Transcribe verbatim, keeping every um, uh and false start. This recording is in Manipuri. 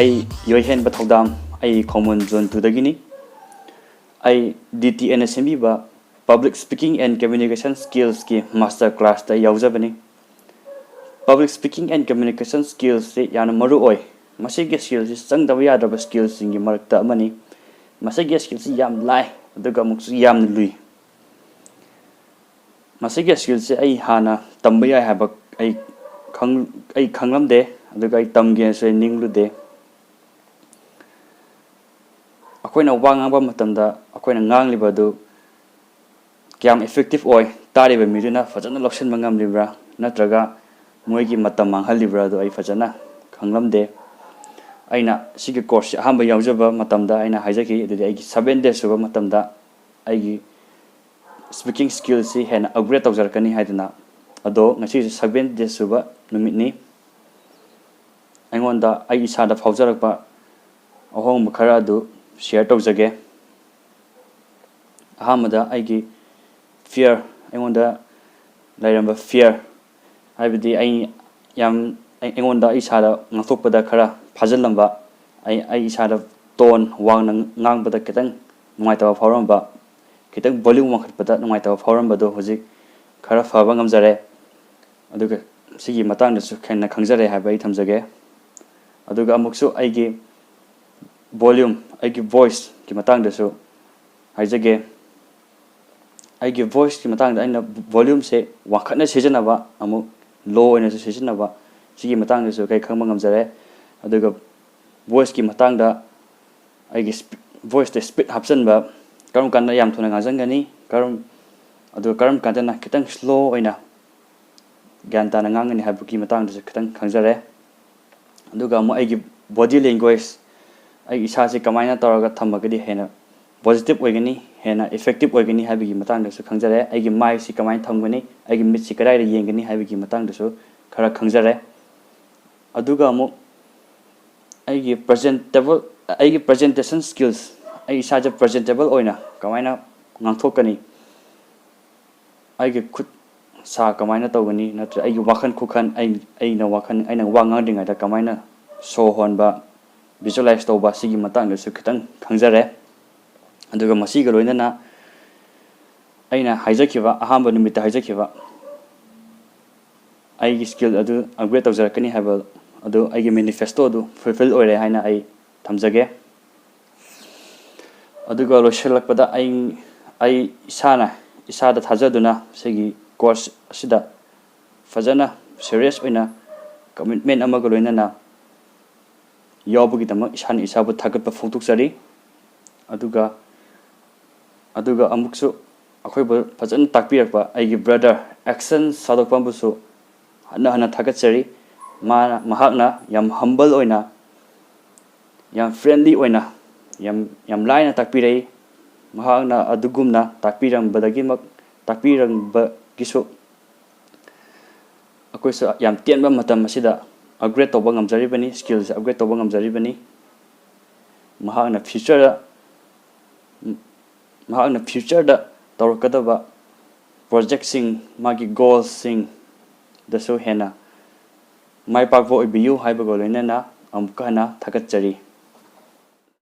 ꯑꯩ ꯌꯣꯏꯍꯦꯟꯕ ꯊꯧꯗꯥꯝ, ꯑꯩ ꯈꯣꯡꯃꯣꯟ ꯖꯣꯟ ꯇꯨꯗꯒꯤꯅꯤ꯫ ꯑꯩ ꯗꯤ ꯇꯤ ꯑꯦꯅ ꯁꯦꯝꯕꯤꯕ Public Speaking and Communication Skillsꯀꯤ ꯃꯥꯁꯇꯔ ꯀ꯭ꯂꯥꯁꯇ ꯌꯥꯎꯖꯕꯅꯤ꯫ Public Speaking and Communication Skillsꯁꯤ ꯌꯥꯝꯅ ꯃꯔꯨ ꯑꯣꯏ꯫ ꯃꯁꯤꯒꯤ ꯁ꯭ꯀꯤꯜꯁꯤ ꯆꯪꯗꯕ ꯌꯥꯗ꯭ꯔꯕ ꯁ꯭ꯀꯤꯜꯁꯤꯡꯒꯤ ꯃꯔꯛꯇ ꯑꯃꯅꯤ꯫ ꯃꯁꯤꯒꯤ ꯁ꯭ꯀꯤꯜꯁꯤ ꯌꯥꯝ ꯂꯥꯏ, ꯑꯗꯨꯒ ꯑꯃꯨꯛꯁꯨ ꯌꯥꯝꯅ ꯂꯨꯏ꯫ ꯃꯁꯤꯒꯤ ꯁ꯭ꯀꯤꯜꯁꯦ ꯑꯩ ꯍꯥꯟꯅ ꯇꯝꯕ ꯌꯥꯏ ꯍꯥꯏꯕ ꯑꯩ ꯈꯪ-, ꯑꯩ ꯈꯪꯂꯝꯗꯦ, ꯑꯗꯨꯒ ꯑꯩ ꯇꯝꯒꯦꯅꯁꯨ ꯑꯩ ꯅꯤꯡꯂꯨꯗꯦ꯫ ꯑꯩꯈꯣꯏꯅ ꯋꯥ ꯉꯥꯡꯕ ꯃꯇꯝꯗ ꯑꯩꯈꯣꯏꯅ ꯉꯥꯡꯂꯤꯕ ꯑꯗꯨ ꯀꯌꯥꯝ effective ꯑꯣꯏ, ꯇꯥꯔꯤꯕ ꯃꯤꯗꯨꯅ ꯐꯖꯅ ꯂꯧꯁꯤꯟꯕ ꯉꯝꯂꯤꯕ꯭ꯔꯥ, ꯅꯠꯇ꯭ꯔꯒ ꯃꯣꯏꯒꯤ ꯃꯇꯝ ꯃꯥꯡꯍꯜꯂꯤꯕ꯭ꯔꯥ ꯑꯗꯨ ꯑꯩ ꯐꯖꯅ ꯈꯪꯂꯝꯗꯦ꯫ ꯑꯩꯅ ꯁꯤꯒꯤ ꯀꯣꯔꯁꯁꯤ ꯑꯍꯥꯟꯕ ꯌꯥꯎꯖꯕ ꯃꯇꯝꯗ ꯑꯩꯅ ꯍꯥꯏꯖꯈꯤ, ꯑꯗꯨꯗꯤ ꯑꯩꯒꯤ seven days ꯁꯨꯕ ꯃꯇꯝꯗ ꯑꯩꯒꯤ speaking skillꯁꯤ ꯍꯦꯟꯅ upgrade ꯇꯧꯖꯔꯛꯀꯅꯤ ꯍꯥꯏꯗꯅ꯫ ꯑꯗꯣ ꯉꯁꯤꯁꯦ seven days ꯁꯨꯕ ꯅꯨꯃꯤꯠꯅꯤ꯫ ꯑꯩꯉꯣꯟꯗ ꯑꯩ ꯏꯁꯥꯗ ꯐꯥꯎꯖꯔꯛꯄ ꯑꯍꯣꯡꯕ ꯈꯔ ꯑꯗꯨ share ꯇꯧꯖꯒꯦ꯫ ꯑꯍꯥꯟꯕꯗ ꯑꯩꯒꯤ fear, ꯑꯩꯉꯣꯟꯗ ꯂꯩꯔꯝꯕ fear, ꯍꯥꯏꯕꯗꯤ ꯑꯩ ꯌꯥꯝ, ꯑꯩ-, ꯑꯩꯉꯣꯟꯗ ꯑꯩ ꯏꯁꯥꯗ ꯉꯥꯡꯊꯣꯛꯄꯗ ꯈꯔ ꯐꯥꯖꯤꯜꯂꯝꯕ, ꯑꯩ, ꯑꯩ ꯏꯁꯥꯗ tone ꯋꯥꯡꯅ ꯉꯥꯡꯕꯗ ꯈꯤꯇꯪ ꯅꯨꯡꯉꯥꯏꯇꯕ ꯐꯥꯎꯔꯝꯕ, ꯈꯤꯇꯪ volume ꯋꯥꯡꯈꯠꯄꯗ ꯅꯨꯡꯉꯥꯏꯇꯕ ꯐꯥꯎꯔꯝꯕꯗꯣ ꯍꯧꯖꯤꯛ ꯈꯔ ꯐꯕ ꯉꯝꯖꯔꯦ꯫ ꯑꯗꯨꯒ ꯁꯤꯒꯤ ꯃꯇꯥꯡꯗꯁꯨ ꯍꯦꯟꯅ ꯈꯪꯖꯔꯦ ꯍꯥꯏꯕ ꯑꯩ ꯊꯝꯖꯒꯦ꯫ ꯑꯗꯨꯒ ꯑꯃꯨꯛꯁꯨ ꯑꯩꯒꯤ volume, ꯑꯩꯒꯤ voiceꯀꯤ ꯃꯇꯥꯡꯗꯁꯨ ꯍꯥꯏꯖꯒꯦ꯫ ꯑꯩꯒꯤ voiceꯀꯤ ꯃꯇꯥꯡꯗ ꯑꯩꯅ volumeꯁꯦ ꯋꯥꯡꯈꯠꯅ ꯁꯤꯖꯤꯟꯅꯕ, ꯑꯃꯨꯛ low ꯑꯣꯏꯅꯁꯨ ꯁꯤꯖꯤꯟꯅꯕ, ꯁꯤꯒꯤ ꯃꯇꯥꯡꯗꯁꯨ ꯑꯩ ꯈꯪꯕ ꯉꯝꯖꯔꯦ꯫ ꯑꯗꯨꯒ voiceꯀꯤ ꯃꯇꯥꯡꯗ ꯑꯩꯒꯤ ꯁ꯭ꯄꯤ-, voiceꯇ speed ꯍꯥꯞꯆꯤꯟꯕ, ꯀꯔꯝ ꯀꯥꯟꯗ ꯌꯥꯝ ꯊꯨꯅ ꯉꯥꯡꯁꯤꯟꯒꯅꯤ, ꯀꯔꯝ, ꯑꯗꯨꯒ ꯀꯔꯝ ꯀꯥꯟꯗꯅ ꯈꯤꯇꯪ slow ꯑꯣꯏꯅ ꯒ꯭ꯌꯥꯟ ꯇꯥꯅ ꯉꯥꯡꯒꯅꯤ ꯍꯥꯏꯕꯒꯤ ꯃꯇꯥꯡꯗꯁꯨ ꯈꯤꯇꯪ ꯈꯪꯖꯔꯦ꯫ ꯑꯗꯨꯒ ꯑꯃꯨꯛ ꯑꯩꯒꯤ body language, ꯑꯩ ꯏꯁꯥꯁꯦ ꯀꯃꯥꯏꯅ ꯇꯧꯔꯒ ꯊꯝꯃꯒꯗꯤ ꯍꯦꯟꯅ positive ꯑꯣꯏꯒꯅꯤ, ꯍꯦꯟꯅ effective ꯑꯣꯏꯒꯅꯤ ꯍꯥꯏꯕꯒꯤ ꯃꯇꯥꯡꯗꯁꯨ ꯈꯪꯖꯔꯦ꯫ ꯑꯩꯒꯤ ꯃꯥꯏꯁꯤ ꯀꯃꯥꯏꯅ ꯊꯝꯒꯅꯤ, ꯑꯩꯒꯤ ꯃꯤꯠꯁꯤ ꯀꯗꯥꯏꯗ ꯌꯦꯡꯒꯅꯤ ꯍꯥꯏꯕꯒꯤ ꯃꯇꯥꯡꯗꯁꯨ ꯈꯔ ꯈꯪꯖꯔꯦ꯫ ꯑꯗꯨꯒ ꯑꯃꯨꯛ ꯑꯩꯒꯤ presentable, ꯑꯩꯒꯤ presentation skills, ꯑꯩ ꯏꯁꯥꯁꯦ presentable ꯑꯣꯏꯅ ꯀꯃꯥꯏꯅ ꯉꯥꯡꯊꯣꯛꯀꯅꯤ, ꯑꯩꯒꯤ ꯈꯨꯠ ꯁꯥ ꯀꯃꯥꯏꯅ ꯇꯧꯒꯅꯤ, ꯅꯠꯇ꯭ꯔꯒ ꯑꯩꯒꯤ ꯋꯥꯈꯜ ꯈꯨꯈꯟ, ꯑꯩ, ꯑꯩꯅ ꯋꯥꯈꯜ, ꯑꯩꯅ ꯋꯥ ꯉꯥꯡꯗ꯭ꯔꯤꯉꯩꯗ ꯀꯃꯥꯏꯅ ꯁꯣꯔ ꯍꯣꯟꯕ, ꯚꯤꯖꯨꯑꯦꯂꯥꯏꯁ ꯇꯧꯕ, ꯁꯤꯒꯤ ꯃꯇꯥꯡꯗꯁꯨ ꯈꯤꯇꯪ ꯈꯪꯖꯔꯦ꯫ ꯑꯗꯨꯒ ꯃꯁꯤꯒ ꯂꯣꯏꯅꯅ ꯑꯩꯅ ꯍꯥꯏꯖꯈꯤꯕ, ꯑꯍꯥꯟꯕ ꯅꯨꯃꯤꯠꯇ ꯍꯥꯏꯖꯈꯤꯕ ꯑꯩꯒꯤ ꯁ꯭ꯀꯤꯜ ꯑꯗꯨ ꯑꯞꯒ꯭ꯔꯦꯗ ꯇꯧꯖꯔꯛꯀꯅꯤ ꯍꯥꯏꯕ ꯑꯗꯨ, ꯑꯩꯒꯤ ꯃꯦꯅꯤꯐꯦꯁꯇꯣ ꯑꯗꯨ ꯐꯨꯜꯐꯤꯜ ꯑꯣꯏꯔꯦ ꯍꯥꯏꯅ ꯑꯩ ꯊꯝꯖꯒꯦ꯫ ꯑꯗꯨꯒ ꯂꯣꯏꯁꯤꯜꯂꯛꯄꯗ ꯑꯩ, ꯑꯩ ꯏꯁꯥꯅ ꯏꯁꯥꯗ ꯊꯥꯖꯗꯨꯅ ꯁꯤꯒꯤ ꯀꯣꯔꯁ ꯑꯁꯤꯗ ꯐꯖꯅ ꯁꯦꯔꯤꯌꯁ ꯑꯣꯏꯅ ꯀꯃꯤꯠꯃꯦꯟ ꯑꯃꯒ ꯂꯣꯏꯅꯅ ꯌꯥꯎꯕꯒꯤꯗꯃꯛ ꯏꯁꯥꯅ ꯏꯁꯥꯕꯨ ꯊꯥꯒꯠꯄ ꯐꯣꯡꯗꯣꯛꯆꯔꯤ꯫ ꯑꯗꯨꯒ, ꯑꯗꯨꯒ ꯑꯃꯨꯛꯁꯨ ꯑꯩꯈꯣꯏꯕꯨ ꯐꯖꯅ ꯇꯥꯛꯄꯤꯔꯛꯄ ꯑꯩꯒꯤ ꯕ꯭ꯔꯗꯔ ꯑꯦꯛꯁꯟ ꯁꯥꯗꯣꯛꯄꯝꯕꯨꯁꯨ ꯍꯟꯅ ꯍꯟꯅ ꯊꯥꯒꯠꯆꯔꯤ꯫ ꯃꯥꯅ, ꯃꯍꯥꯛꯅ ꯌꯥꯝ ꯍꯝꯕꯜ ꯑꯣꯏꯅ, ꯌꯥꯝ ꯐ꯭ꯔꯦꯟꯂꯤ ꯑꯣꯏꯅ, ꯌꯥꯝ, ꯌꯥꯝ ꯂꯥꯏꯅ ꯇꯥꯛꯄꯤꯔꯛꯏ꯫ ꯃꯍꯥꯛꯅ ꯑꯗꯨꯒꯨꯝꯅ ꯇꯥꯛꯄꯤꯔꯝꯕꯗꯒꯤꯃꯛ, ꯇꯥꯛꯄꯤꯔꯝꯕꯒꯤꯁꯨ ꯑꯩꯈꯣꯏꯁꯨ ꯌꯥꯝ ꯇꯦꯟꯕ ꯃꯇꯝ ꯑꯁꯤꯗ ꯑꯞꯒ꯭ꯔꯦꯗ ꯇꯧꯕ ꯉꯝꯖꯔꯤꯕꯅꯤ, ꯁ꯭ꯀꯤꯜꯁꯦ ꯑꯞꯒ꯭ꯔꯦꯗ ꯇꯧꯕ ꯉꯝꯖꯔꯤꯕꯅꯤ꯫ ꯃꯍꯥꯛꯅ ꯐ꯭ꯌꯨꯆꯔꯗ, ꯃꯍꯥꯛꯅ ꯐ꯭ꯌꯨꯆꯔꯗ ꯇꯧꯔꯛꯀꯗꯕ ꯄ꯭ꯔꯣꯖꯦꯛꯁꯤꯡ, ꯃꯥꯒꯤ ꯒꯣꯜꯁꯤꯡꯗꯁꯨ ꯍꯦꯟꯅ ꯃꯥꯏ ꯄꯥꯛꯄ ꯑꯣꯏꯕꯤꯌꯨ ꯍꯥꯏꯕꯒ ꯂꯣꯏꯅꯅ ꯑꯃꯨꯛꯀ ꯍꯟꯅ ꯊꯥꯒꯠꯆꯔꯤ꯫